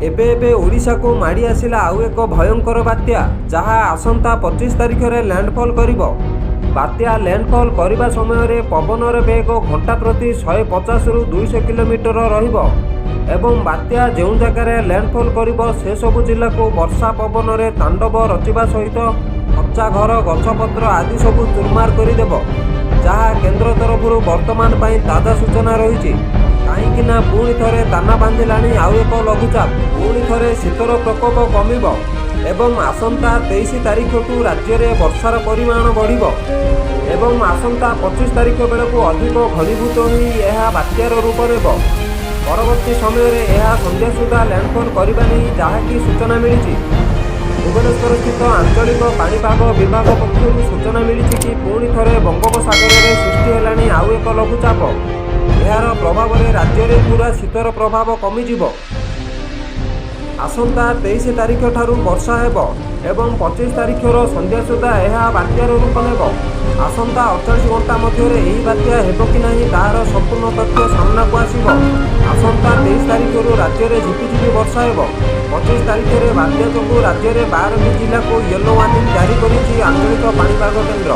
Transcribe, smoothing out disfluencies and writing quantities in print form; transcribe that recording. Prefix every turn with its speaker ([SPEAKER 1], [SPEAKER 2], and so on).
[SPEAKER 1] ଏବେ ଏବେ ଓଡ଼ିଶାକୁ ମାଡ଼ି ଆସିଲା ଆଉ ଏକ ଭୟଙ୍କର ବାତ୍ୟା, ଯାହା ଆସନ୍ତା 25 ତାରିଖରେ ଲ୍ୟାଣ୍ଡଫଲ୍ କରିବ। ବାତ୍ୟା ଲ୍ୟାଣ୍ଡଫଲ୍ କରିବା ସମୟରେ ପବନର ବେଗ ଘଣ୍ଟା ପ୍ରତି 150ରୁ 200 କିଲୋମିଟର ରହିବ ଏବଂ ବାତ୍ୟା ଯେଉଁ ଜାଗାରେ ଲ୍ୟାଣ୍ଡଫଲ୍ କରିବ, ସେସବୁ ଜିଲ୍ଲାକୁ ବର୍ଷା ପବନରେ ତାଣ୍ଡବ ରଚିବା ସହିତ କଚ୍ଚା ଘର, ଗଛପତ୍ର ଆଦି ସବୁ ଚୁରମାର କରିଦେବ, ଯାହା କେନ୍ଦ୍ର ତରଫରୁ ବର୍ତ୍ତମାନ ପାଇଁ ତାଜା ସୂଚନା ରହିଛି। କାହିଁକି ନା ପୁଣି ଥରେ ଦାନା ବାନ୍ଧିଲାଣି ଆଉ ଏକ ଲଘୁଚାପ। ପୁଣି ଥରେ ଶୀତର ପ୍ରକୋପ କମିବ ଏବଂ ଆସନ୍ତା 23 ତାରିଖଠୁ ରାଜ୍ୟରେ ବର୍ଷାର ପରିମାଣ ବଢ଼ିବ ଏବଂ ଆସନ୍ତା 25 ତାରିଖ ବେଳକୁ ଅଧିକ ଘନୀଭୂତ ହୋଇ ଏହା ବାତ୍ୟାର ରୂପ ନେବ। ପରବର୍ତ୍ତୀ ସମୟରେ ଏହା ସନ୍ଧ୍ୟା ସୁଦ୍ଧା ଲ୍ୟାଣ୍ଡଫଲ୍ କରିବା ନେଇ ଯାହାକି ସୂଚନା ମିଳିଛି। ଭୁବନେଶ୍ୱରସ୍ଥିତ ଆଞ୍ଚଳିକ ପାଣିପାଗ ବିଭାଗ ପକ୍ଷରୁ ସୂଚନା ମିଳିଛି କି ପୁଣି ଥରେ ବଙ୍ଗୋପସାଗରରେ ସୃଷ୍ଟି ହେଲାଣି ଆଉ ଏକ ଲଘୁଚାପ। ଏହାର ପ୍ରଭାବରେ ରାଜ୍ୟରେ ପୁରା ଶୀତର ପ୍ରଭାବ କମିଯିବ। ଆସନ୍ତା 23 ତାରିଖ ଠାରୁ ବର୍ଷା ହେବ ଏବଂ 25 ତାରିଖର ସନ୍ଧ୍ୟା ସୁଦ୍ଧା ଏହା ବାତ୍ୟାର ରୂପ ନେବ। ଆସନ୍ତା 48 ଘଣ୍ଟା ମଧ୍ୟରେ ଏହି ବାତ୍ୟା ହେବ କି ନାହିଁ, ତାହାର ସମ୍ପୂର୍ଣ୍ଣ ତଥ୍ୟ ସାମ୍ନାକୁ ଆସିବ। ଆସନ୍ତା 23 ତାରିଖରୁ ରାଜ୍ୟରେ ଝିପିଝିପି ବର୍ଷା ହେବ। 25 ତାରିଖରେ ବାତ୍ୟା ଯୋଗୁଁ ରାଜ୍ୟରେ 12ଟି ଜିଲ୍ଲାକୁ ୟେଲୋ ୱାର୍ଣ୍ଣିଂ ଜାରି କରିଛି ଆଞ୍ଚଳିକ ପାଣିପାଗ କେନ୍ଦ୍ର।